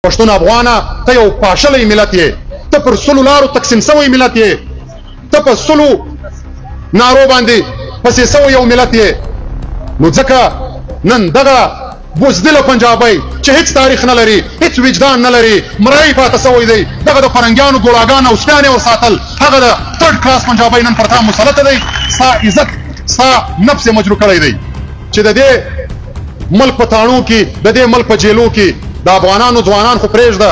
پښتون افغانه، ته یو پاشلی ملت یې، ته پر سلو لارو تقسیم سوی ملت یې، ته په سلو نارو باندې پسې سوی یو ملت یې. نو ځکه نن دغه بزدله پنجابی چې هیڅ تاریخ نه لري، هیڅ وجدان نه لري، مړی پاته سوی دی، دغه د فرنګیانو ګوړاګان او سپیان یې ورساتل، هغه د third class پنجابی نن پر تا مسلط دی، ستا عزت ستا نفس یې مجروح کړی دی. چې د دې ملک په تاڼو کې، د دې ملک په جیلو کې د افغانانو ځوانان خو پرېږده،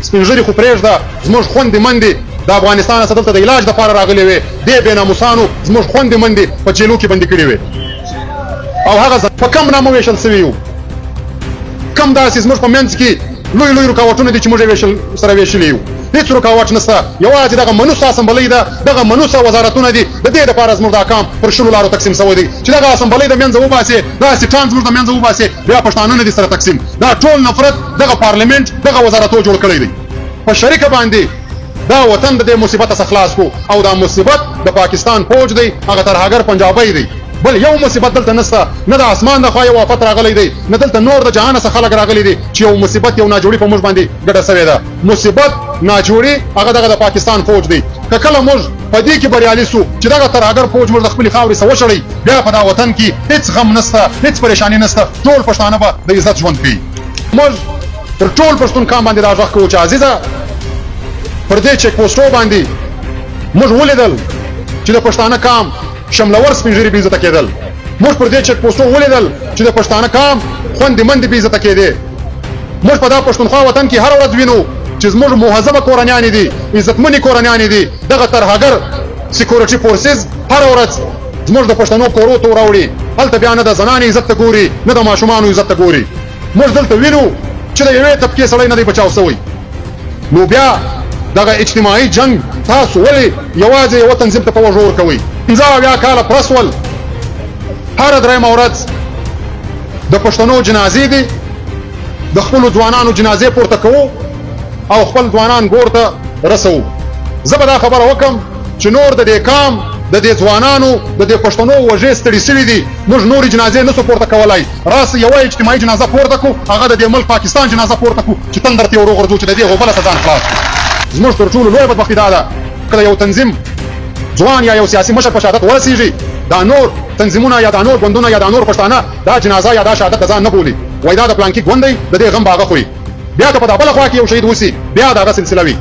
سپین ږیري خو پرېږده، زموږ خوندې مندې د افغانستان څخه دلته د علاج دپاره راغلې وې، دې بې ناموسانو زموږ خوندې مندې په جیلو کې بندي کړې وې. او هغه په کم نامه ویشل سوي یو، کم داسې زموږ په منځ کې لوی لوی رکاوټونه دي چې موږ یې سره ویشلي یو. هیڅ رکاوټ نشته، یوازې دغه منوسه اسمبلۍ ده، دغه منوسه وزارتونه دي. د دې دپاره زموږ دا کام پر شلو لارو تقسیم سوی دی چې دغه اسمبلۍ د منځه وباسي، دا سیټان زموږ د منځه وباسي، بیا پښتانه نه دي سره تقسیم. دا ټول نفرت دغه پارلمنټ دغه وزارتو جوړ کړی دی. په شریکه باندې دا وطن د دې مصیبت څخه خلاص کو، او دا مصیبت د پاکستان فوج دی، هغه ترهګر پنجابی دی. بل یو مصیبت دلته نشته، نه د اسمان د خوا یو آفت راغلی دی، نه دلته نور د جهان څخه خلک راغلي دي چې یو مصیبت یو ناجوړي په موږ باندې ګډه سوې ده. مصیبت ناجوړي هغه دغه د پاکستان فوج دی. که کله موږ په دې کې بریالي سو چې دغه ترهګر فوج موږ د خپلې خاورې څخه وشړئ، بیا په دا وطن کې هیڅ غم نشته، هیڅ پریشاني نشته، ټول پښتانه به د عزت ژوند کوي. موږ پر ټول پښتون قام باندې دا غږ کوو چې عزیزه، پر دې چیک پوسټو باندې موږ ولیدل چې د پښتانه قام شملور سپین ږیري بې عزته کېدل. موږ پر دې چیک پوسټو ولیدل چې د پښتانه قام خوندې مندې بې عزته کېدې. موږ په دا پښتونخوا وطن کې هره ورځ وینو چې زموږ مهذبه کورنیانې دي، عزتمنې کورنیانې دي، دغه ترهګر security forces هره ورځ زموږ د پښتنو کورو ته راوړي، هلته بیا نه د زنانې عزت ته ګوري، نه د ماشومانو عزت ته ګوري. موږ دلته وینو چې د یوې طبقې سړی نه دی بچاو سوی. نو بیا دغه اجتماعي جنګ تاسو ولې یوازې یوه تنظیم ته په وږو ورکوئ؟ 75 کاله پرس ول، هره درېیمه ورځ د پښتنو جنازې دي، د خپلو ځوانانو جنازې پورته کوو او خپل ځوانان ګور ته رسوو. زه به دا خبره وکم چې نور د دې کام، د دې ځوانانو، د دې پښتنو وژې ستړي سوي دي، موږ نورې جنازې نه سو پورته کولای. راسئ یوه اجتماعي جنازه پورته کړو، هغه د دې ملک پاکستان جنازه پورته کړو چې تندر ته یې وروغورځو چې د دې غوبله څخه ځان خلاص کړو. زموږ تر ټولو لویه بدبختي دا ده، کله یو تنظیم ځوان یا یو سیاسي مشر په شهادت ورسیږي، دا نور تنظیمونه یا دا نور ګوندونه یا دا نور پښتانه دا جنازه یا دا شهادت د ځان نه بولي، وایي دا د پلانکي ګوند دی، د دې غم به هغه خوري. بیا که په دا بله خوا کې یو شهید وسي، بیا د هغه سلسله وي.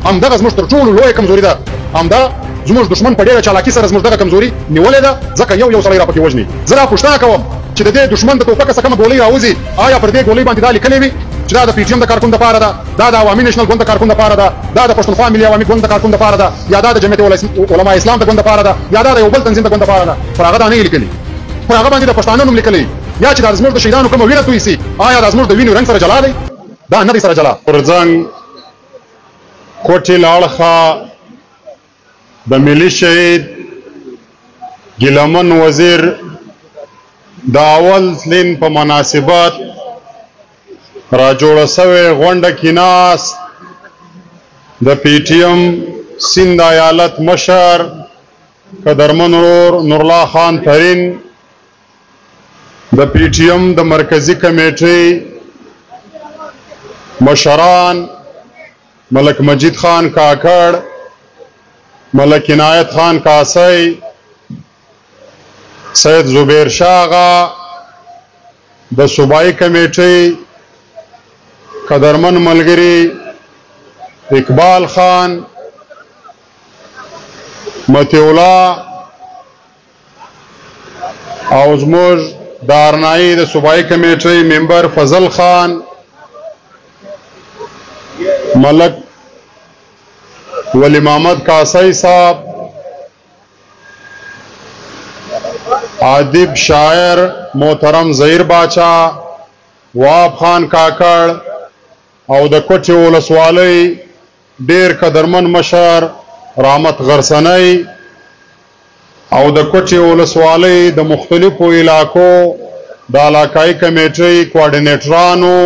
همدغه زموږ تر ټولو لویه کمزوري ده، همدا زموږ دښمن په ډېره چالاکي سره زموږ دغه کمزوري نیولې ده، ځکه یو یو سړی راپکې وژني. زه دا پوښتنه کوم چې د دې دښمن د توپکه څخه کومه ګولۍ راوځي، آیا پر دې ګولۍ باندې دا لیکلې وي چې دا د پي ټي ایم د کارکون دپاره ده، دا د عوامي نېشنل ګوند د کارکون دپاره ده، دا د پښتونخوا ملي عوامي ګوند د کارکون دپاره ده، یا دا د جمعیت علماء اسلام د ګوند دپاره ده، یا دا د یو بل تنظیم د ګوند دپاره ده؟ پر هغه دا نه لیکلي، پر هغه باندې د پښتانه نوم لیکلی، یا چې دا زموږ د شهیدانو کومه وینه توی سي، آیا دا زموږ د وینې رنګ سره جلا دی؟ دا نه دی سره جلا. غورځنګ کوټې له اړخه د ملي شهید ګیلمن وزیر د اول تلین په مناسبت را جوړه سوې غونډه کې ناست د پي ټي ایم سیند ایالت مشر قدرمن ورور نورالله خان ترین، د پي ټي ایم د مرکزي کمیټې مشران ملک مجید خان کاکړ، ملک عنایت خان کاسي، سید زبیر شاه آغا، د صوبایي کمیټې قدرمن ملګری اقبال خان، مطیع الله او زموږ د ارنایي د صوبایي کمیټې ممبر فضل خان، ملک ولی محمد کاسي صاحب، ادیب شاعر محترم ظهیر باچا، واب خان کاکړ او د کوټې ولسوالۍ ډیر قدرمن مشر رحمت غرسنۍ او د کوټې ولسوالۍ د مختلفو علاقو د علاقایي کمیټې کوارډینیټرانو،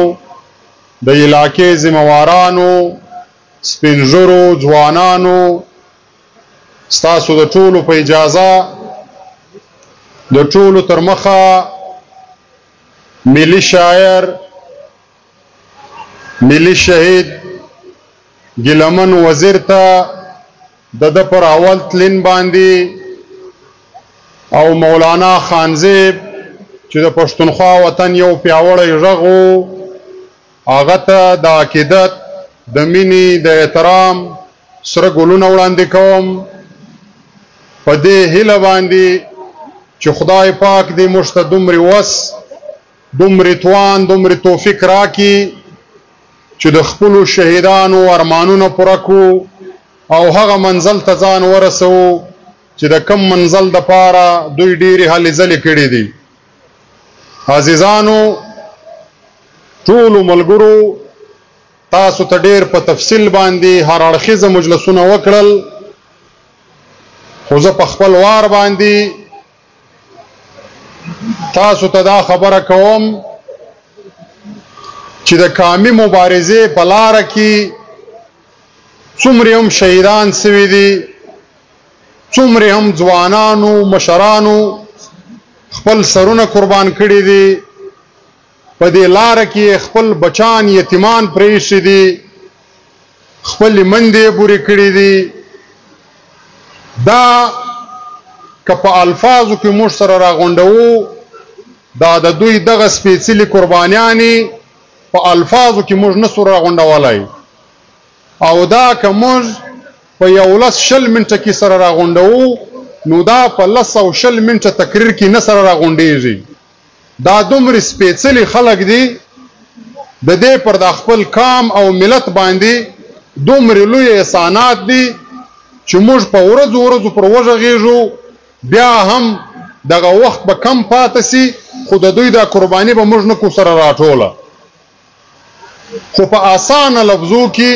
د علاقې ذمهوارانو، سپین ږیرو، ځوانانو، ستاسو د ټولو په اجازه د ټولو تر مخه ملي شاعر ملي شهید ګیلمن وزیر ته د ده پر اول تلین باندې او مولانا خانزیب چې د پښتونخوا وطن یو پیاوړی غږ و، هغه ته د عقیدت، د مینې، د احترام سره ګلونه وړاندې کوم، په دې هیله باندې چې خدای پاک دې موږ ته دومره وس، دومره توان، دومره توفیق راکړي چې د خپلو شهیدانو ارمانونه پوره کړو او هغه منزل ته ځان ورسوو چې د کم منزل د پاره دوی ډېرې هلې ځلې کړې دي. عزیزانو، ټولو ملګرو تاسو ته ډېر په تفصیل باندې هر اړخیزه مجلسونه وکړل، خو زه په خپل وار باندې تاسو ته دا خبره کوم چې د قامي مبارزې په لاره کې څومره هم شهیدان سوي دي، څومره هم ځوانانو مشرانو خپل سرونه قربان کړي دي، په دې لاره کې خپل بچان یتیمان پرېښي دي، خپلې مندې یې بورې کړي دي. دا که په الفاظو کې موږ سره راغونډوو، دا د دوی دغه سپېڅلي قربانیانې په الفاظو کې موږ نه سو راغونډولی، او دا که موږ په یو لس شل منټه کې سره راغونډوو، نو دا په لس او شل منټه تقریر کې نه سره راغونډېږي. دا دومره سپېڅلي خلک دي، د دې پر دا خپل قام او ملت باندې دومره لوی احسانات دي چې موږ په ورځو ورځو پر وغږېږو، بیا هم دغه وخت به کم پاته سي، خو د دوی دا قرباني به موږ نه کو سره راټوله. خو په اسانه لفظو کې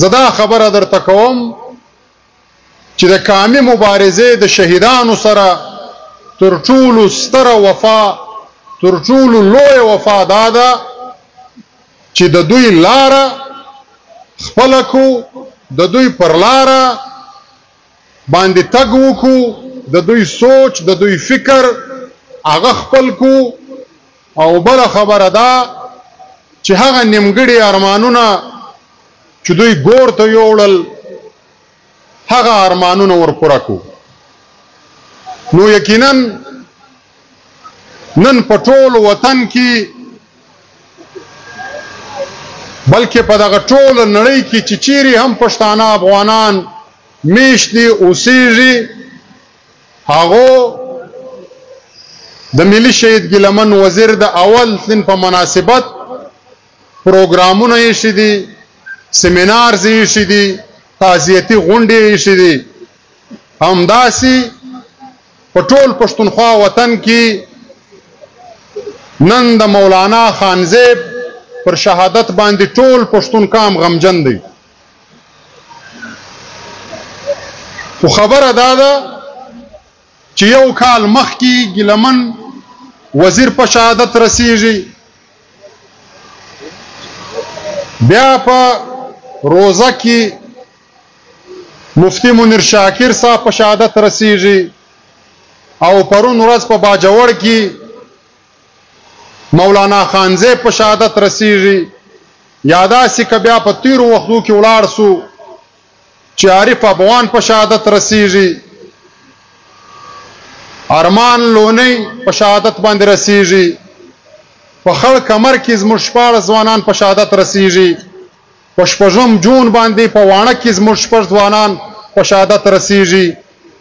زه دا خبره درته کوم چې د قامي مبارزې د شهیدانو سره تر ټولو ستره وفا، تر ټولو لویه وفا دا ده چې د دوی لاره خپله کړو، د دوی پر لاره باندې تګ وکړو، د دوی سوچ، د دوی فکر هغه خپل کړو. او بله خبره دا چې هغه نیمګړي ارمانونه چې دوی ګور ته یوړل، هغه ارمانونه ور پوره کړو. نو یقینا نن په ټول وطن کې، بلکې په دغه ټوله نړۍ کې چې چیرې هم پښتانه افغانان میشت دي، اوسېږي، هغو د ملي شهید ګیلمن وزیر د اول تلین په مناسبت پروګرامونه ایښي دي، سیمینارز ایښي دي، تعزیتي غونډې ایښي دي. همداسې په ټول پښتونخوا وطن کې نن د مولانا خانزیب پر شهادت باندې ټول پښتون قام غمجن دی. خو خبره دا ده چې یو کال مخکې ګیلمن وزیر په شهادت رسیږي، بیا په روزه کې مفتی منیر شاکر صاحب په شهادت رسیږي، او پرون ورځ په باجوړ کې مولانا خانزیب په شهادت رسیږي. یا داسې که بیا په تیرو وختو کې ولاړ سو چې عارف افغان په شهادت رسیږي، ارمان لونی په شهادت باندې رسیږي، په خړ کمر کې زموږ 16 ځوانان په شهادت رسیږي، په 6 جون باندې په واڼه کې زموږ 6 ځوانان په شهادت رسیږي،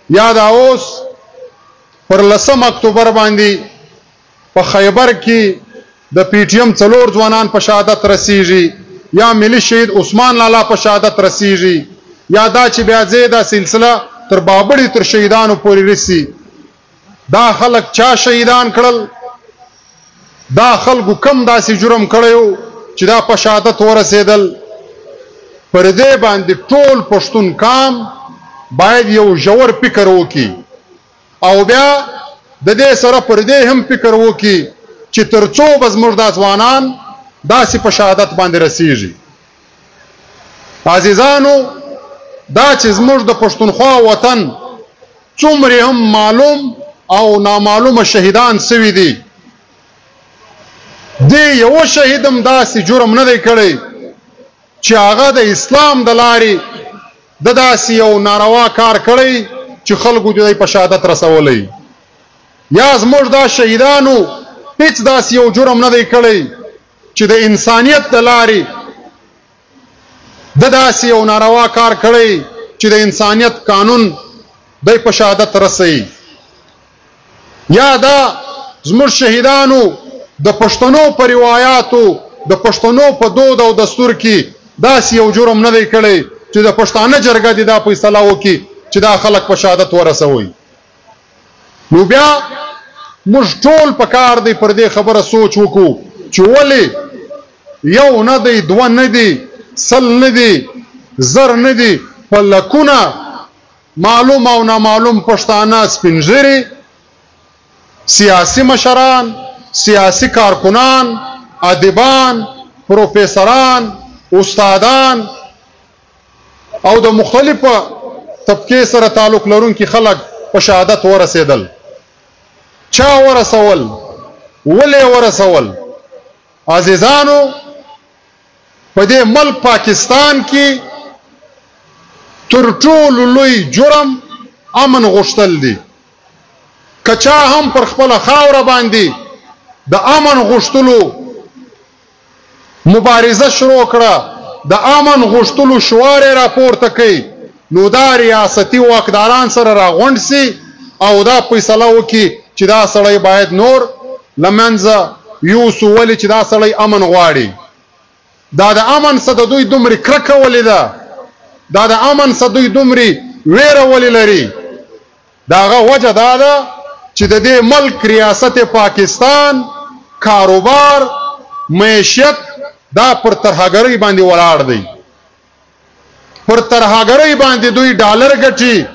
یا دا اوس پر 10 اکتوبر باندې په خیبر کې د پی ټي ایم 4 ځوانان په شهادت رسیږي، یا ملي شهید عثمان لالا په شهادت رسیږي، یا دا چې بیا ځې دا سلسله تر بابړې تر شهیدانو پورې رسي. دا خلک چا شهیدان کړل؟ دا خلکو کم داسې جرم کړی و چې دا په شهادت ورسېدل؟ پر دې باندې ټول پښتون قام باید یو ژور فکر وکړي، او بیا د دې سره پر دې هم فکر وکړي چې تر څو به زموږ دا ځوانان داسې په شهادت باندې رسیږي. عزیزانو، دا چې زموږ د پښتونخوا وطن څومره هم معلوم او نامعلومه شهیدان سوي دي، دې یو شهید هم داسې جرم نه دی کړی چې هغه د اسلام د لارې د داسې یو ناروا کار کړی چې خلکو دې په شهادت رسولی، یا زموږ دا شهیدانو هیڅ داسې یو جرم نه دی کړی چې د انسانیت د لارې د داسې یو ناروا کار کړی چې د انسانیت قانون دی په شهادت رسوي، یا دا زموږ شهیدانو د پښتنو په روایاتو، د پښتنو په دود او دستور کې داسې یو جرم نه دی کړی چې د پښتانه جرګه دې دا فیصله وکړي چې دا خلک په شهادت ورسوي. نو بیا موږ ټول په کار دی پر دې خبره سوچ وکړو چې ولې یو نه دی، دوه نه دی، 100 نه دی، 1000 نه دی، په لکونه معلوم او نامعلوم پښتانه سپین ږیري، سیاسي مشران، سیاسي کارکنان، ادیبان، پروفیسران، استادان او د مختلفو طبقې سره تعلق لرونکي خلک په شهادت ورسېدل. چا ورسول؟ ولې ورسول؟ عزیزانو، په دې ملک پاکستان کې تر ټولو لوی جرم امن غوښتل دي. که چا هم پر خپله خاوره باندې د امن غوښتلو مبارزه شروع کړه، د امن غوښتلو شعار یې راپورته کړي، نو دا ریاستي واکداران سره راغونډ سي او دا فیصله وکړي چې دا سړی باید نور له منځه یوسو، ولې چې دا سړی امن غواړي. دا د امن څه د دوی دومرې کرکه ولې ده؟ دا د امن څه دوی دومرې ویره ولې لري؟ د هغه وجه دا ده چې د دې ملک ریاست پاکستان کاروبار معیشت دا پر ترهګرۍ باندې ولاړ دی. پر ترهګرۍ باندې دوی ډالر ګټي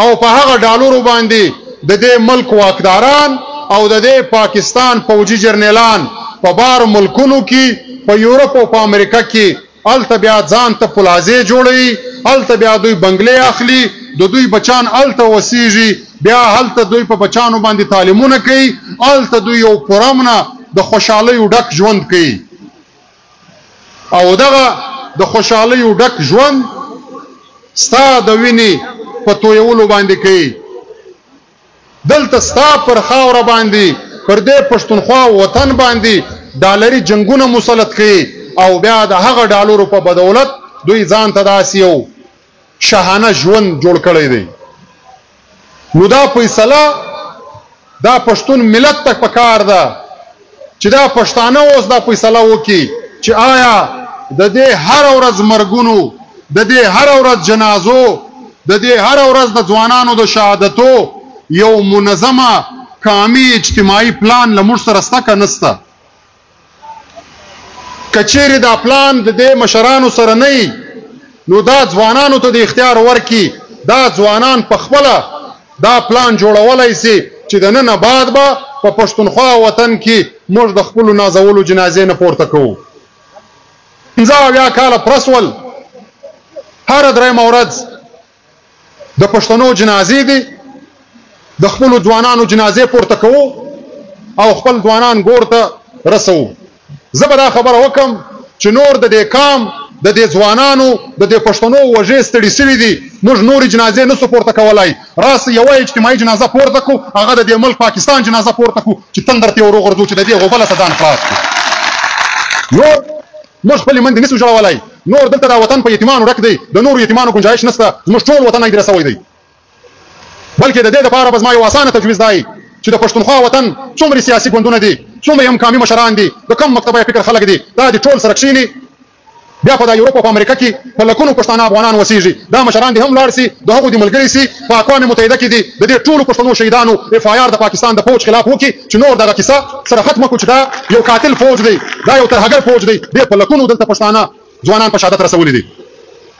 او په هغه ډالرو باندې د دې ملک واکداران او د دې پاکستان فوجي جرنیلان په بار ملکونو کې، په یورپ او په امریکا کې هلته بیا ځان ته پلازې جوړوي، هلته بیا دوی بنګلې اخلي، د دوی بچان هلته وسیږي، بیا هلته دوی په بچانو باندې تعلیمونه کوي، هلته دوی یو پرامنه د خوشحالیو ډک ژوند کوي. او دغه د خوشحالیو ډک ژوند ستا د وینې په تویولو باندې کوي. دلته ستا پر خاوره باندې، پر دې پښتونخوا وطن باندې ډالري جنګونه مسلط کوي او بیا د هغه ډالرو په بدولت دوی ځان ته داسې یو شاهانه ژوند جوړ کړی دی. نو دا فیصله دا پښتون ملت ته پکار ده چې دا پښتانه اوس دا فیصله وکړي چې آیا د دې هره ورځ مرګونو، د دې هره ورځ جنازو، د دې هره ورځ د ځوانانو د شهادتو یو منظمه قامي اجتماعي پلان له موږ سره سته که نسته؟ که چیرې دا پلان د دې مشرانو سره نه وي، نو دا ځوانانو ته د اختیار ورکړي، دا ځوانان په خپله دا پلان جوړولی سي چې د ننه بعد به په پښتونخوا وطن کې موږ د خپلو نازولو جنازې نه پورته کوو. 75 کاله پرس ول، هره درېیمه ورځ د پښتنو جنازې دي، د خپلو ځوانانو جنازې پورته کوو او خپل ځوانان ګور ته رسوو. زه به دا خبره وکم چې نور د دې کام، د دې ځوانانو، د دې پښتنو وژې ستړي سوي دي، موږ نورې جنازې نه سو پورته کولای. راسئ یوه اجتماعي جنازه پورته کړو، هغه د دې ملک پاکستان جنازه پورته کړو چې تندر ته یې وروغورځو چې د دې غوبله څخه ځان خلاص کړو. نور موږ خپلې مندې نه سو جوړولای، نور دلته دا وطن په یتیمانو ډک دی، د نورو یتیمانو ګنجایش نسته، زموږ ټول وطن هدیره سوی دی. بلکې د دې دپاره به زما یو اسانه تجویز دی چې د پښتونخوا وطن څومره سیاسي ګوندونه دي، څومره هم قامي مشران دي، د کوم مکتبه فکر خلک دي، دا دې ټول سره کښېني. بیا په دا یورپ او په امریکا کې په لکونو پښتانه افغانان وسیږي، دا مشران دې هم لاړ سي، د هغو دې ملګري سي، په اقوام متحده کې دي د دې ټولو پښتنو شهیدانو اف آی آر د پاکستان د فوج خلاف وکړي چې نور دغه کیسه سره ختمه کړو چې دا یو قاتل فوج دی، دا یو ترهګر فوج دی، دې په لکونو دلته پښتانه ځوانان په شهادت رسولي دي.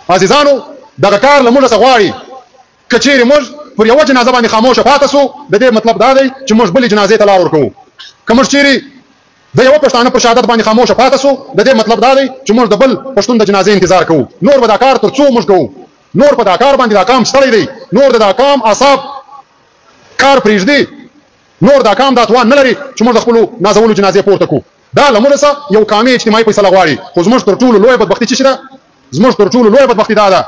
عزیزانو، دغه کار له موږ څخه غواړي. که چیرې موږ پر یوه جنازه باندې خاموشه پاته سو، د دې مطلب دا دی چې موږ بلې جنازې ته لار ورکوو. که موږ چیرې د یوه پښتانه پر شهادت باندې خاموشه پاته سو، د دې مطلب دا دی چې موږ د بل پښتون د جنازې انتظار کوو. نور به دا کار تر څو موږ کوو؟ نور په دا کار باندې دا کام ستړی دی، نور د دا کام اعصاب کار پرېږدي، نور دا کام دا توان نه لري چې موږ د خپلو نازولو جنازې پورته کړو. دا له موږ څخه یو قامي اجتماعي فیصله غواړي. خو زموږ تر ټولو لویه بدبختي څه ده؟ زموږ تر ټولو لویه بدبختي دا ده،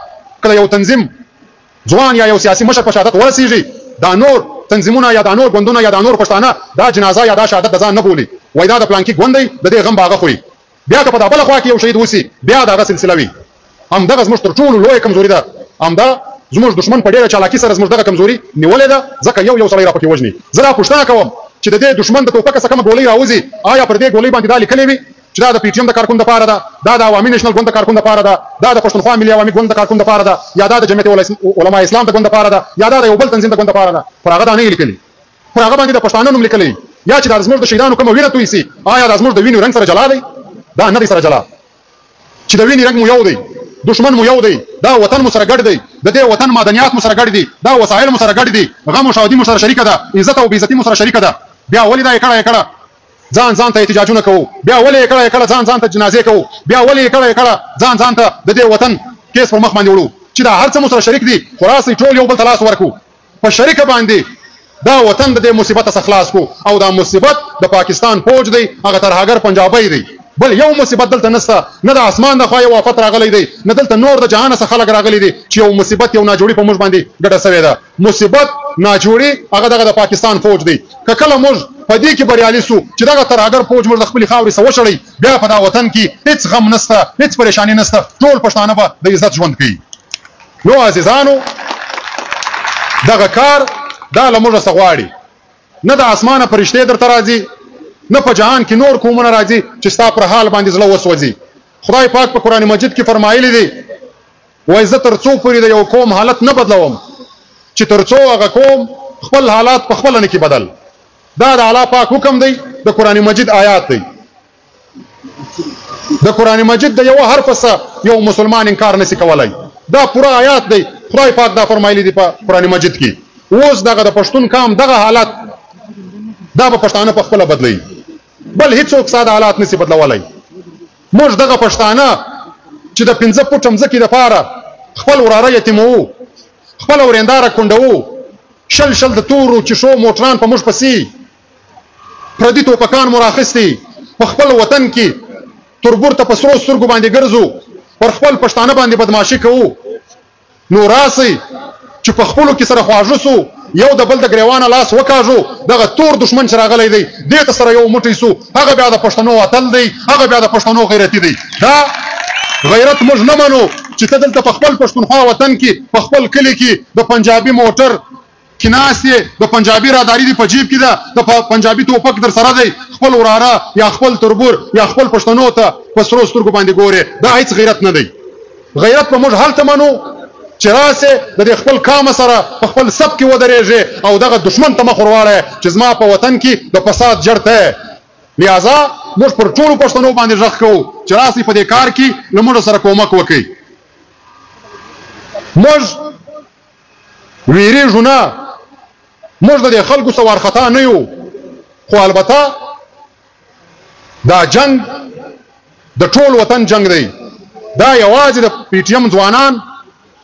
کله یو تنظیم ځوان یا یو سیاسي مشر په شهادت ورسیږي، دا نور تنظیمونه یا دا نور ګوندونه یا دا نور پښتانه دا جنازه یا دا شهادت د ځان نه بولي، وایي دا د پلانکي ګوند دی، د دې غم به هغه خوري. بیا که په دا بله خوا کې یو شهید وسي، بیا د هغه سلسله وي. همدغه زموږ تر ټولو لویه کمزوري ده. همدا زموږ دښمن په ډېره چالاکي سره زموږ دغه کمزوري نیولې ده، ځکه یو یو سړی راپکې وژني. زه دا پوښتنه کوم چې د دې دښمن د توپکه څخه کومه ګولۍ راوځي، آیا پر دې ګولۍ باندې دا لیکلې وي چې دا د پي ټي ایم د کارکون دپاره ده، دا د عوامي نېشنل ګوند د کارکون دپاره ده، دا د پښتونخوا ملي عوامي ګوند د کارکون دپاره ده، یا دا د جمعیت علماء اسلام د ګوند دپاره ده، یا دا د یو بل تنظیم د ګوند دپاره ده؟ پر هغه دا نه لیکلي، پر هغه باندې د پښتانه نوم لیکلی. یا چې دا زموږ د شهیدانو کومه وینه توی سي، آیا دا زموږ د وینې رنګ سره جلا دی؟ دا نه دی سره جلا. چې د وینې رنګ مو یو دی، دښمن مو یو دی، دا وطن مو سره ګډ دی، د دې وطن معدنیات مو سره ګډ دي، دا وسایل مو سره ګډ دي، غم او شادي مو سره شریکه ده، عزت او بېعزتي مو سره شریکه ده. بیا ولې دا یې کړه ځان ځان ته احتجاجونه کوو؟ بیا ولې یې کړه ځان ځان ته جنازې کوو؟ بیا ولې یې کړه ځان ځان ته د دې وطن کیس پر مخ باندې وړو؟ چې دا هر څه مو سره شریک دي، خو راسئ ټول یو بل ته لاس ورکړو، په شریکه باندې دا وطن د دې مصیبت څخه خلاص کړو. او دا مصیبت د پاکستان فوج دی، هغه ترهګر پنجابی دی، بل یو مصیبت دلته نشته. نه د اسمان د خوا یو آفت راغلی دی، نه دلته نور د جهان څخه خلک راغلي دي چې یو مصیبت یو ناجوړي په موږ باندې ګډه سوې ده. مصیبت ناجوړي هغه دغه د پاکستان فوج دی. که کله موږ په دې کې بریالي سو چې دغه ترهګر فوج موږ د خپلې خاورې څخه وشړئ، بیا په دا وطن کې هیڅ غم نشته، هیڅ پریشاني نشته، ټول پښتانه به د عزت ژوند کوي. نو عزیزانو، دغه کار دا له موږ څخه غواړي. نه د اسمانه فرشتې درته راځي، نه په جهان کې نور قومونه راځي چې ستا پر حال باندې زړه وسوځي. خدای پاک په قرآن مجید کې فرمایلی دی، وایي زه تر څو پورې د یو قوم حالت نه بدلوم چې تر څو هغه قوم خپل حالات په خپله نه کړي بدل. دا د الله پاک حکم دی، د قرآن مجید آیات دی. د قرآن مجید د یو حرف څخه یو مسلمان انکار نسی کولای. دا پوره آیات دی، خدای پاک دا فرمایلی دی په قرآن مجید کې. اوس دغه د پښتون قام دغه حالت دا به پښتانه په خپله بدلوي، بل هیڅوک ساده حالات نسی بدلولی. موږ دغه پښتانه چې د 5 فوټه مځکې دپاره خپل وراره یتیموو، خپله ورېنداره کونډوو، شل شل د تورو چیښو موټران په موږ پسې، پردي توپکان مو راخیستي، په خپل وطن کې تربور ته په سرو سترګو باندې ګرځو، پر خپل پښتانه باندې بدماشي کوو. نو راسئ چې په خپلو کې سره خواږه سو، یو د بل د ګریوانه لاس وکاږو، دغه تور دښمن چې راغلی دی دې ته سره یو موټی سو، هغه بیا د پښتنو اتل دی، هغه بیا د پښتنو غیرتي دی. دا غیرت موږ نه منو چې ته دلته په خپل پښتونخوا وطن کې په خپل کلي کې د پنجابي موټر کې ناست یې، د پنجابي راداري دې په جیب کې ده، د پنجابي توپک در سره دی، خپل وراره یا خپل تربور یا خپل پښتنو ته په سرو سترګو باندې ګورې. دا هیڅ غیرت نه دی. غیرت په موږ هلته منو چې راسې د دې خپل کامه سره په خپل سب کې ودرېږې او دغه دښمن ته مخ ورواړی چې زما په وطن کې د فساد جړ ته. لهذا موږ پر ټولو پښتنو باندې غږ کوو چې راسئ په دې کار کې له موږ سره کومک وکړئ. موږ ویرېږو نه، موږ د دې خلکو څخه وارخطا نه یو، خو البته دا جنګ د ټول وطن جنګ دی. دا یوازې د پي ټي ایم ځوانان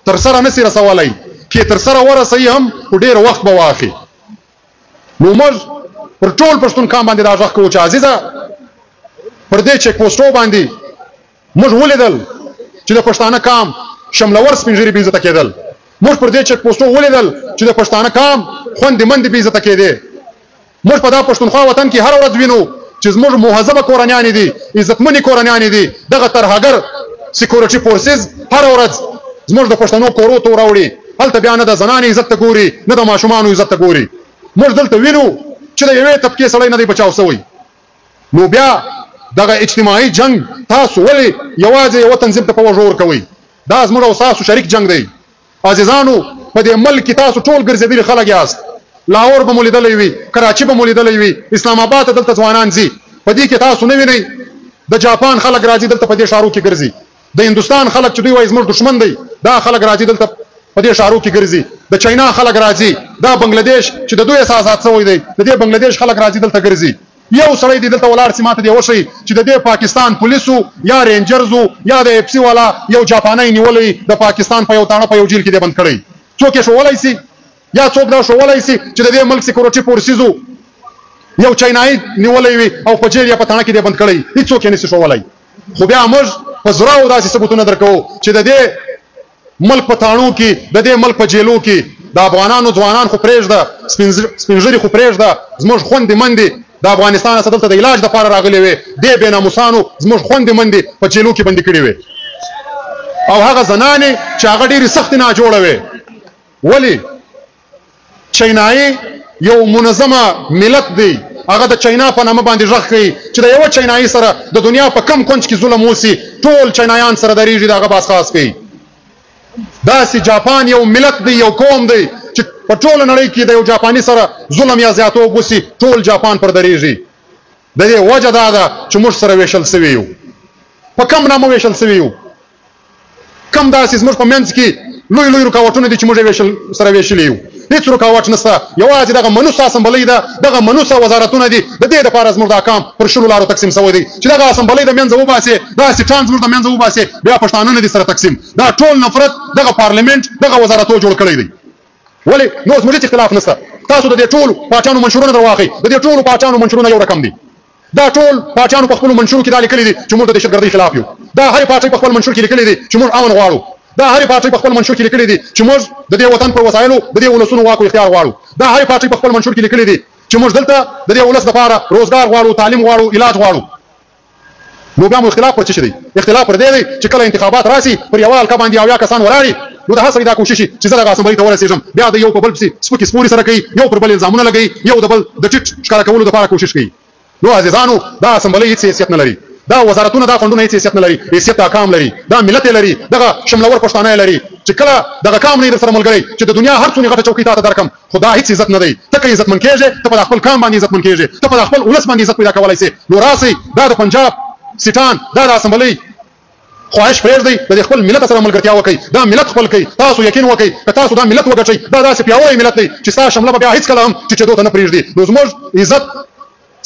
تر سره نسی رسولی، که تر سره ورسوي هم خو ډېر وخت به واخلي. نو موږ پر ټول پښتون قام باندې دا غږ کوو چې عزیزه، پر دې چیک پوسټو باندې موږ ولیدل چې د پښتانه قام شملور سپین ږیري بې عزته کېدل. موږ پر دې چیک پوسټو ولیدل چې د پښتانه قام خوندې مندې بې عزته کېدې. موږ په دا پښتونخوا وطن کې هره ورځ وینو چې زموږ مهذبه کورنیانې دي، عزتمنې کورنیانې دي، دغه ترهګر سکیورټي فورسز هره ورځ زموږ د پښتنو کورو ته راوړي، هلته بیا نه د زنانې عزت ته ګوري، نه د ماشومانو عزت ته ګوري. موږ دلته وینو چې د یوې طبقې سړی نه دی بچاو سوی. نو بیا دغه اجتماعي جنګ تاسو ولې یوازې یوه تنظیم ته په وږو ورکوئ؟ دا زموږ او ستاسو شریک جنګ دی. عزیزانو، په دې ملک کې تاسو ټول ګرځېدلي خلک یاست. لاهور به مو لیدلی وي، کراچي به مو لیدلی وي، اسلام آباد ته دلته ځوانان ځي، په دې کې تاسو نه وینئ. د جاپان خلک راځي دلته په دې ښارو کې ګرځي، د هندوستان خلک چې دوی وایي زموږ دښمن دی، دا خلک راځي دلته په دې ښارو کې ګرځي، د چاینا خلک راځي، دا بنګلادیش چې د دوی احساسات سوی دی، د دې بنګلادیش خلک راځي دلته ګرځي. یو سړی دی دلته ولاړ سي ماته دې وښیي چې د دې پاکستان پولیسو یا رینجرزو یا د اف سي والا یو جاپانی نیولی د پاکستان په یو تاڼه په یو جیل کې دی بند کړی. څوک یې ښوولی سي؟ یا څوک دا ښوولی سي چې د دې ملک سکیورټي فورسزو یو چینایي نیولی وي او په جیل یا په تاڼه کې دې بند کړی، هیڅوک یې نسي ښوولی. خو بیا موږ په زراو داسې ثبوتونه درکوو چې د دې ملک په تاڼو کې، د دې ملک په جیلو کې د افغانانو ځوانان خو پرېږده، سپین ږیري خو پرېږده، زموږ خوندې مندې د افغانستان څخه دلته د علاج دپاره راغلي وې، دې بې ناموسانو زموږ خوندې مندې په جیلو کې بندي کړې وې، او هغه زنانې چې هغه ډېرې سختې ناجوړه وې. ولې؟ چینایي یو منظمه ملت دی، هغه د چینا په نامه باندې غږ کوي چې د یوه چینایي سره د دنیا په کم کنج کې ظلم وسي، ټول چینایان سره درېږي، د هغه باس خاص کوي. داسې جاپان یو ملت دی، یو قوم دی چې په ټوله نړۍ کې د یو جاپاني سره ظلم یا زیاتوب وسي، ټول جاپان پر درېږي. د دې وجه دا ده چې موږ سره ویشل سوي یو. په کم نامه ویشل سوي یو؟ کم داسې زموږ په منځ کې لوی لوی رکاوټونه دي چې موږ یې سره ویشلي یو. هیڅ رکاوټ نشته، یوازې دغه منوسه اسمبلۍ ده، دغه منوسه وزارتونه دي. د دې دپاره زموږ دا کام پر شلو لارو تقسیم سوی دی چې دغه اسمبلۍ د منځه وباسي، دا سیټان زموږ د منځه وباسي، بیا پښتانه نه دي سره تقسیم. دا ټول نفرت دغه پارلمنټ، دغه وزارتو جوړ کړی دی. ولې نو زموږ هیڅ اختلاف نشته. تاسو د دې ټولو پاچانو منشورونه درواخئ، د دې ټولو پاچانو منشورونه یو رقم دي. دا ټول پاچانو په خپلو منشورو کې دا لیکلي دي چې موږ د دهشتګردۍ خلاف یو. دا هرې پاچۍ په خپل منشور کې لیکلي دي چې موږ امن غواړو. دا هرې پارټۍ په خپل منشور کې لیکلي دي چې موږ د دې وطن پر وسایلو د دې ولسونو واک او اختیار غواړو. دا هرې پارټۍ په خپل منشور کې لیکلي دي چې موږ دلته د دې ولس دپاره روزګار غواړو، تعلیم غواړو، علاج غواړو. نو بیا مو اختلاف پر څه شي دی؟ اختلاف پر دې دی چې کله انتخابات راسي پر یوه حلقه باندې 70 کسان ولاړي، نو د هر سړي دا کوشش شي چې زه دغه اسمبلۍ ته ورسېږم. بیا د یو په بل پسې سپکې سپورې سره کوي، یو پر بل الزامونه لګوي، یو د بل د ټیټ ښکاره کولو دپاره کوشش کوي. نو عزیزانو، دا اسمبلۍ هیڅ حیثیت نه لري، دا وزارتونه، دا فنډونه هیڅ حیثیت نه لري. حیثیت دا کام لري، دا ملت یې لري، دغه شملور پښتانه یې لري چې کله دغه کام نه در سره ملګری چې د دنیا هر څونې غټه چوکۍ تاته درکم، خو دا هیڅ عزت نه دی. ته که عزتمن کېږې، ته په خپل کام باندې عزتمن کېږې، ته په خپل ولس باندې عزت پیدا کولای سې. نو راسئ، دا د پنجاب سیټان، دا د اسمبلۍ خواهش پرېږدئ، د دې خپل ملت سره ملګرتیا وکړئ، دا ملت خپل کړئ. تاسو یقین وکړئ که تاسو دا ملت وګټئ، دا داسې پیاوړی ملت دی چې ستا شمله به بیا هیڅکله هم ټیټېدو ته نه پرېږدي. نو زموږ عزت،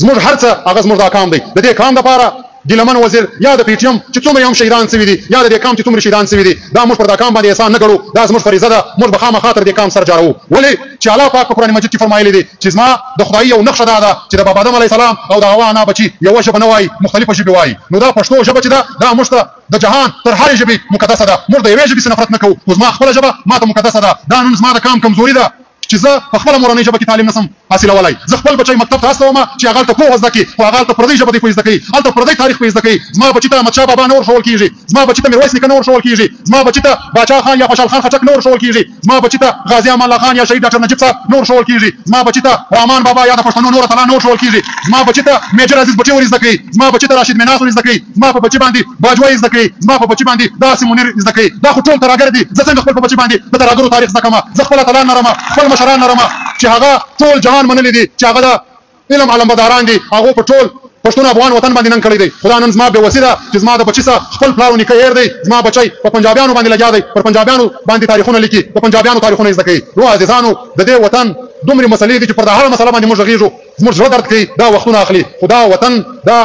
زموږ هر څه هغه زموږ دا کام دی. د دې کام دپاره ګیلمن وزیر یا د پي ټي ایم چې څومره هم شهیدان سوي دي، یا د دې کام چې څومره شهیدان سوي دي، دا موږ پر دا کام باندې احسان نه ګڼو، دا زموږ فریضه ده. موږ به خامخا تر دې کام سر جاروو. ولې چې الله پاک په قرآن مجید کې فرمایلي دي چې زما د خدای یو نقشه دا ده چې د بابا آدم علیه السلام او د حوا انا بچي یوه ژبه نه وایي، مختلفه ژبې وایي. نو دا پښتو ژبه چې ده، دا موږ ته د جهان تر هرې ژبې مقدسه ده. موږ د یوې ژبې څخه نفرت نه کوو، خو زما خپله ژبه ما ته مقدسه ده. دا نن زما د کام کمزوري ده چې زه په خپله مورنۍ ژبه کې تعلیم نسم حاصلولای. زه خپل بچی مکتب ته استوم چې هغه هلته پوهه زده کړي، خو هغه هلته پردۍ ژبه دی پوه زده کوي، هلته پردی تاریخ پوه زده کوي. زما بچي ته احمدشاه بابا نه ورښول کېږي، زما بچي ته میرویس نیکه نه ورښول کېږي، زما بچي ته باچا خان یا خوشحال خان خټک نه ورښول کېږي، زما بچي ته غازي امان الله خان یا شهید ډاکټر نجیب صاحب نه ورښول کېږي، زما بچي ته رامان بابا یا د پښتنو نور اتلان نه ورښول کېږي، زما بچي ته میجر عزیز بټي ور زده کوي، زما بچي ته راشد میناس ور زده کوي، زما په بچي باندې باجوه زده کوي، زما په بچي باندې داسې منیر زده کوي. دا خو ټول تراګر دي. زه څنګه خپل په بچي باندې د تراګرو تاریخ زده کوم؟ زه خپل اتلان لرم، خپل مشران لرم چې هغه ټول جهان منلي دي چې هغه د علم علمبرداران دي. هغو په ټول پښتون افغان وطن باندې ننګ کړی دی. خو دا نن زما بې وسي ده چې زما د بچي څخه خپل پلار او نیکه هېر دی. زما بچی په پنجابیانو باندې لګیا دی، پر پنجابیانو باندې تاریخونه لیکي، د پنجابیانو تاریخونه زده کوي. نو عزیزانو، د دې وطن دومره مسلې دي چې پر دا هره مسله باندې موږ غږېږو، زموږ زړه درد کوي، دا وختونه اخلي. خو دا وطن، دا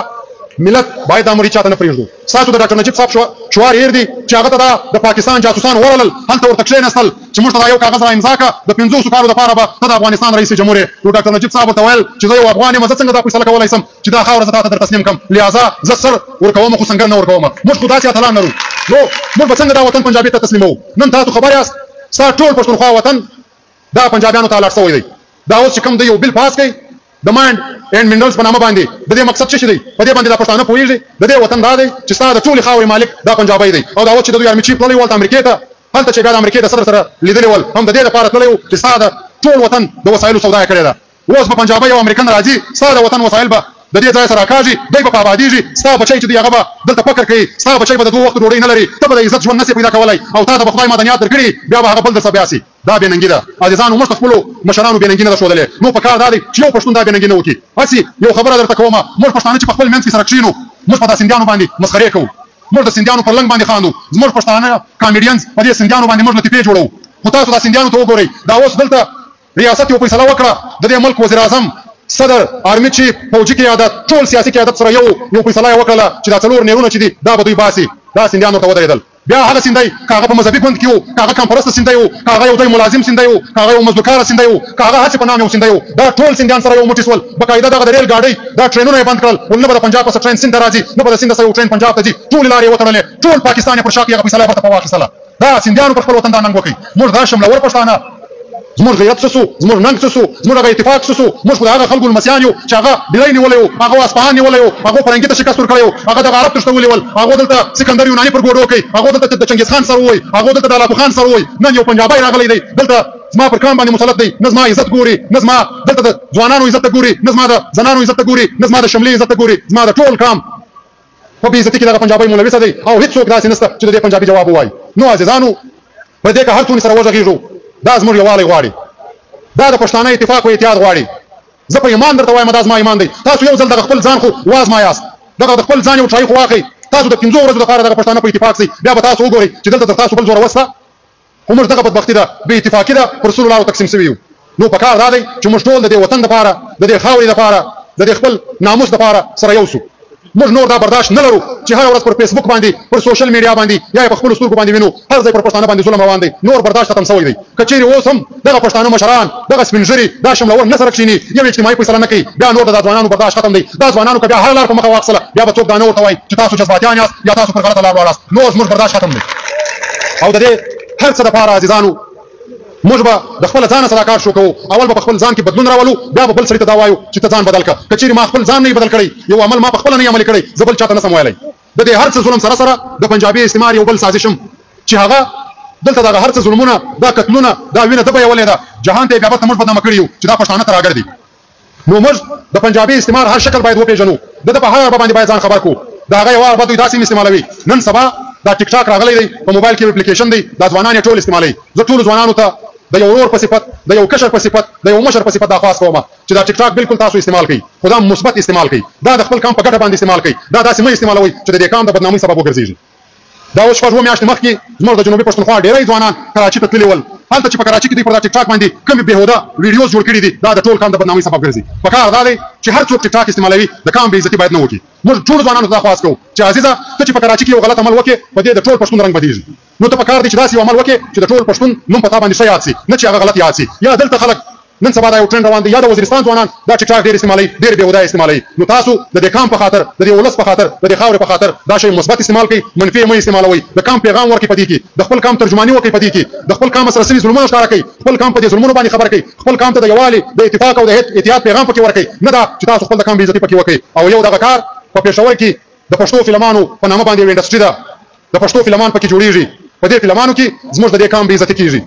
ملت باید دا موږ هیچا ته نه پرېږدو. ستاسو د ډاکټر نجیب صاحب شعار هېر دي چې هغه ته دا د پاکستان جاسوسان ورغلل، هلته ورته کښېناستل چې موږ ته دا یو کاغذ را امضا کړه، د 50 کالو دپاره به ته د افغانستان رئیس جمهور یې. نو ډاکټر نجیب صاحب ورته ویل چې زه یو افغان یم، زه څنګه دا فیصله کولی سم چې دا خاوره زه تا ته در تسلیم کړم؟ لهذا زه سر ورکوم خو سنګر نه ورکوم. موږ خو داسې اتلان لرو، نو موږ به څنګه دا وطن پنجابي ته تسلیموو؟ نن تاسو خبر یاست، ستا ټول پښتونخوا وطن دا پنجابیانو ته لاړ سوی دی. دا اوس چې کوم دی یو بل پاس کوي د ماینډ اینډ منرلز په نامه باندې، د دې مقصد څه شي دی؟ په دې باندې دا پښتانه پوهېږي. د دې وطن دا دی چې ستا د ټولې خاورې مالک دا پنجابی دی. او دا اوس چې د دوی آرمي چیف تللی و هلته امریکې ته، هلته چې بیا د امریکې د صدر سره لیدلی ول، هم د دې دپاره تللی و چې ستا د ټول وطن د وسایلو سودا یې کړې ده. اوس به پنجابی او امریکن راځي، ستا د وطن وسایل به د دې ځای سره راکاږي، دوی به په آبادېږي. ستا بچی چې دی هغه به دلته فقر کوي، ستا بچی به د دوو وختو ډوډۍ نه لري، ته به د عزت ژوند نه سې پیدا کولی، او تا ته به خدای معدنیات درکړي، بیا به هغه بل درڅخه بیاسي. دا بې ننګي ده عزیزانو، موږ ته خپلو مشرانو بې ننګي نه ده ښودلې. نو په کار دا دی چې یو پښتون دا بې ننګي نه وکړي. هسې یو خبره درته کومه، موږ پښتانه چې په خپل منځ کې سره کښېنو، موږ په دا سندیانو باندې مسخرې کوو، موږ د سندیانو پر لنګ باندې خاندو، زموږ پښتانه کامیډینز په دې سندیانو باندې موږ لطیفې جوړوو. خو تاسو دا سندیانو ته وګورئ، دا اوس دلته ریاست یو فیصله وکړه، د دې ملک وزیر اعظم صدر، آرمي چیف، فوجي قیادت، ټول سیاسي قیادت سره یو یو فیصله یې وکړله چې دا څلور نیرونه چې دي دا به دوی باسي. دا سندیان ورته ودرېدل. بیا هغه سندی که هغه په مذهبي ګوند کې و، که هغه کمپرسته سندی و، که هغه یو ځای ملازم سندی و، که هغه یو مزدورکاره سندی و، که هغه هسې په نام یو سندی و، دا ټول سندیان سره یو موټي سول. باقاعده دغه د ریل ګاډۍ دا ټرینونه یې بند کړل، ول نه به د پنجاب څخه ټرین سند ته راځي، نه به د سند څخه یو ټرین پنجاب ته ځي. ټولې لارې یې وتړلې، ټول پاکستان یې پر شا کړ، هغه فیصله یې ورته په واخیستله. دا سندیانو پر خپل وطن دا ننګ وکړي. موږ دا شملور پښتانه، زموږ غیرت څه سو؟ زموږ ننګ څه سو؟ زموږ هغه اتفاق څه سو؟ موږ خو د هغه خلکو لمسیان یو چې هغه ډیلی نیولی و، هغه اصفهان نیولی و، هغه فرنګي ته شکست ورکړی و، هغه دغه عرب تښتولي ول، هغه دلته سکندر یوناني پر ګوډو کوي، هغه دلته د چنګیز خان سره ووایي، هغه دلته د علاقو خان سره ووایي. نن یو پنجابی راغلی دی، دلته زما پر کام باندې مسلط دی، نه زما عزت ګوري، نه زما دلته د ځوانانو عزت ته ګوري، نه زما د زنانو عزت ته ګوري، نه زما د شملې عزت ته ګوري. زما د ټول کام په بې عزتي کې دغه پنجابی ملوثه دی او هیڅوک داسې نشته چې د دې پنجابي جواب ووایي. نو عزیزانو، په دې که هر څومره سره وغږېږو، دا زموږ یووالی غواړي، دا د پښتانه اتفاق او اتحاد غواړي. زه په ایمان درته وایم، دا زما ایمان دی. تاسو یو ځل دغه خپل ځان خو وازمایاست، دغه د خپل ځان یو ټرای خو واخلئ. تاسو د 5 ورځو لپاره دغه پښتانه په اتفاق سئ، بیا به تاسو وګورئ چې دلته تر تاسو بل زور وسته. خو موږ دغه بدبختي ده، بې اتفاقي ده، پر سلو لارو تقسیم سوي یو. نو په کار دا دی چې موږ ټول د دې وطن دپاره، د دې خاورې دپاره، د دې خپل ناموس دپاره سره یو سو. موږ نور دا برداشت نه لرو چې هره ورځ پر فیسبوک باندې، پر سوشل میډیا باندې، یا په خپلو سترګو باندې وینو هر ځای پر پښتانه باندې ظلم روان دی. نور برداشت ختم سوی دی. که چیرې اوس هم دغه پښتانه مشران، دغه سپین ږیري، دا شملور نه سره کښېني، یو اجتماعي فیصله نه کوي، بیا نور د ځوانانو برداشت ختم دی. دا ځوانانو که بیا هر لار په مخه واخیستله، بیا به څوک دا نه ورته وایي چې تاسو جذباتیان یاست یا تاسو پر غلطه لار ولاړاست. نور زموږ برداشت ختم دی. او د دې هر څه دپاره عزیزانو، موږ به د خپل ځانه سره کار شو کوو. اول به په خپل ځان کې بدلون راولو، بیا به بل سړي ته دا وایو چې ته ځان بدل کړه. که چیرې ما خپل ځان نه بدل کړی، یو عمل ما په خپله نه عملي کړی، زه بل چاته نه سم ویلی. د دې هر څه ظلم سره سره د پنجابي استعمار یو بل سازش هم چې هغه دلته دغه هر څه ظلمونه، دا قتلونه، دا وینه ده بیولې ده، جهان ته یې بیا بیرته موږ بدنامه کړي یو چې دا پښتانه تراګر دي. نو موږ د پنجابي استعمار هر شکل باید وپېژنو، د ده په هر اربه باندې باید ځان خبر کړو. د هغه یوه اربه دوی داسې هم استعمالوي. نن سبا دا ټیک ټاک راغلی دی، په موبایل کې یو اپلیکیشن دی، دا ځوانان یې ټول استعمالوي. زه ټولو ځوانانو ته د یو ورور په صفت، د یو کشر په صفت، د یو مشر په صفت دا خواست کوم چې دا ټیک ټاک بالکل تاسو استعمال کړئ، خو دا مثبت استعمال کړئ، دا د خپل کام په ګټه باندې استعمال کړئ، دا داسې مه استعمالوئ چې د دې کام د بدنامۍ سبب وګرځېږي. دا اوس 6 میاشتې مخکې زموږ د جنوبي پښتونخوا ډېری ځوانان کراچي ته تللي ول. هلته چې په کراچي کې دوی پر دا ټیک ټاک باندې کومې بېهوده ویډیوز جوړ کړي دي، دا د ټول کام د بدنامۍ سبب ګرځي. په کار دا دی چې هر څوک ټیک ټاک استعمالوي، د کام بې عزتي باید نه وکړي. موږ ټولو ځوانانو ته دا خواست کوو چې عزیزه، ته چې په کراچي کې یو غلط عمل وکړې، په دې د ټول پښتون رنګ بدېږي. نو ته په کار دی چې داسې یو عمل وکړې چې د ټول پښتون نوم په تا باندې ښه یاد سي، نه چې هغه غلط یاد سي. یا دلته خلک نن سبا دا یو ټرند روان دی، یا د وزیرستان ځوانان دا ټیک ټاک ډېر استعمالوي، ډېر بېهوده استعمالوي. نو تاسو د دې کام په خاطر، د دې ولس په خاطر، د دې خاورې په خاطر دا شی مثبت استعمال کړئ، منفي یې مه استعمالوئ. د کام پیغام ورکړئ په دې کې، د خپل کام ترجماني وکړئ په دې کې، د خپل کام سره سوي ظلمونه ښکاره کړئ، خپل کام په دې ظلمونو باندې خبر کړئ، خپل کام ته د یووالي، د اتفاق او د اتحاد پیغام پکې ورکړئ، نه دا چې تاسو خپل د کام بې عزتي پکې وکړئ. او یو دغه کار په پېښور کې د پښتو فلمانو په نامه باندې یو انډسټري ده، د پښتو فلمان پکې جوړېږي. په دې فلمانو کې زموږ د دې کام بې عزتي کېږي.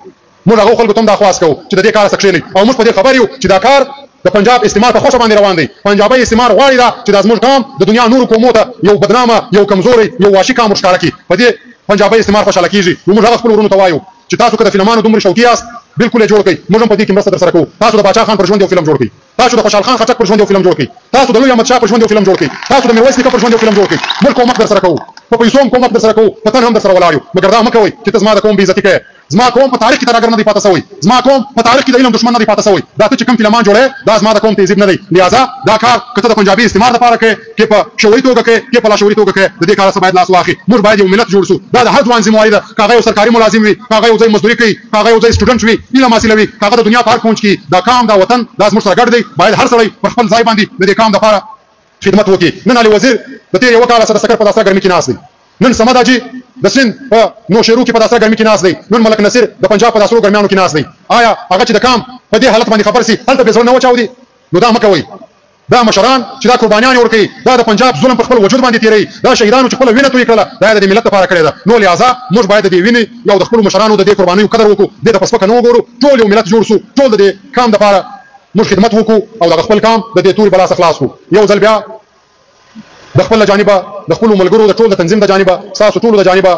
موږ هغو خلکو ته هم دا خواست کوو چې د دې کار څخه کښېنئ. او موږ په دې خبر یو چې دا کار د پنجاب استعمار په خوښه باندې روان دی. پنجابی استعمار غواړي دا چې دا زموږ قام د دنیا نورو قومو ته یو بدنامه، یو کمزوری، یو وحشي قام ورښکاره کړي. په دې پنجابی استعمار خوشحاله کېږي. نو موږ هغه خپلو وروڼو ته وایو چې تاسو که د فلمانو دومره شوقي یاست، بالکل یې جوړ کړئ، موږ هم په دې کې مرسته درسره کوو. تاسو د باچا خان پر ژوند یو فلم جوړ کړئ، تاسو د خوشحال خان خټک پر ژوند یو فلم جوړ کړئ، تاسو د لوی احمد شاه پر ژوند یو فلم جوړ کړئ، تاسو د میرویس نیکه پر ژوند یو فلم جوړ کړئ. موږ کومک درسره کوو، په پیسو هم کومک درسره کوو، په تن هم درسره ولاړ یو. مګر دا مه کوئ چې ته زما د قوم بې عزتي کوې. زما قوم په تاریخ کې ترهګر نه دی پاته سوی، زما قوم په تاریخ کې د علم دښمن نه دی پاته سوی. دا ته چې کوم فلمان جوړې، دا زما د قوم تهذیب نه دی. لهذا دا کار که ته د پنجابي استعمار دپاره کوې، که په شعوري توګه کوې، که په لاشعوري توګه کوې، د دې کار څخه باید لاس واخلي. موږ باید یو ملت جوړ سو. دا د هر ځوان ذمهواري ده، که هغه یو سرکاري ملازم وي، که هغه یو ځای مزدوري کوي، که هغه یو ځای سټوډنټ وي، علم حاصلوي، که هغه د دنیا په هر کونج کې، دا قام، دا وطن، دا زموږ سره ګډ دی. باید هر سړی پر خپل ځای باندې د دې قام دپاره خدمت وکړي. نن علي وزیر د تېر یوه کاله څخه د سکر په داسره ګرمي کې ناست دی. نن صمد حاجي د سند په نوشیرو کې په داسره ګرمي کې ناست دی. نن ملک نصیر د پنجاب په داسرو ګرمیانو کې ناست دی. آیا هغه چې د قام په دې حالت باندې خبر سي، هلته بې زړه نه وچاودي؟ نو دا مه کوئ. دا مشران چې دا قربانیان ورکوي، دا د پنجاب ظلم په خپل وجود باندې تېروي، دا شهیدانو چې خپله وینه تویې کړله، دا یې د دې ملت لپاره کړې ده. نو لهذا موږ باید د دې وینې او د خپلو مشرانو د دې قربانیو قدر وکړو، دې ته په سپکه نه وګورو. ټول یو ملت جوړ سو، ټول د دې قام دپاره موږ خدمت وکړو او دغه خپل قام د دې تورې بلا څخه خلاص کړو. یو ځل بیا د خپل جانبه، د خپلو ملګرو، د ټول د تنظیم د جانبه، ستاسو ټولو د جانبه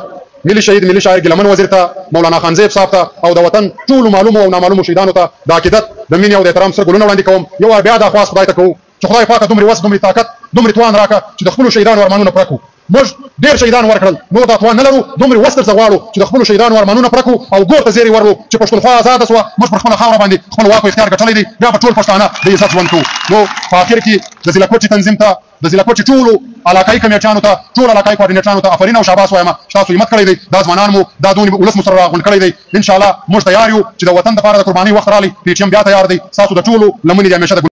ملي شهید، ملي شاعر ګیلمن وزیر ته، مولانا خان زیب صاحب ته او د وطن ټولو معلومو او نامعلومو شهیدانو ته د عقیدت، د مینې او د احترام سره ګلونه وړاندې کوم. یو وار بیا دا خواست خدای ته کوو چې خدای پاکه دومره وس، دومره طاقت، دومره توان راکړه چې د خپلو شهیدانو ارمانونه پوره کړو. موږ ډېر شهیدان ورکړل، نور دا توان نه لرو، دومرې وس درڅخه غواړو چې د خپلو شهیدانو ارمانونه پوره کړو او ګور ته زیری ورو چې پښتونخوا ازاده سوه، موږ پر خپله خاوره باندې خپل واک او اختیار ګټلی دی، بیا به ټول پښتانه د عزت ژوند کوو. نو په اخر کې د ضلع کوټې تنظیم ته، د ضلع کوټې ټولو علاقايي کمیټیانو ته، ټولو علاقايي کوارډینیټرانو ته افرین او شاباس وایم چې تاسو همت کړی دی، دا ځوانان مو، دا دونې ولس مو سره راغونډ کړی دی. ان شاءالله موږ تیار یو چې د وطن دپاره د قربانۍ وخت راغلی، پي ټي ایم بیا تیار دی، ستاسو د ټولو لمنې دې همیشه د.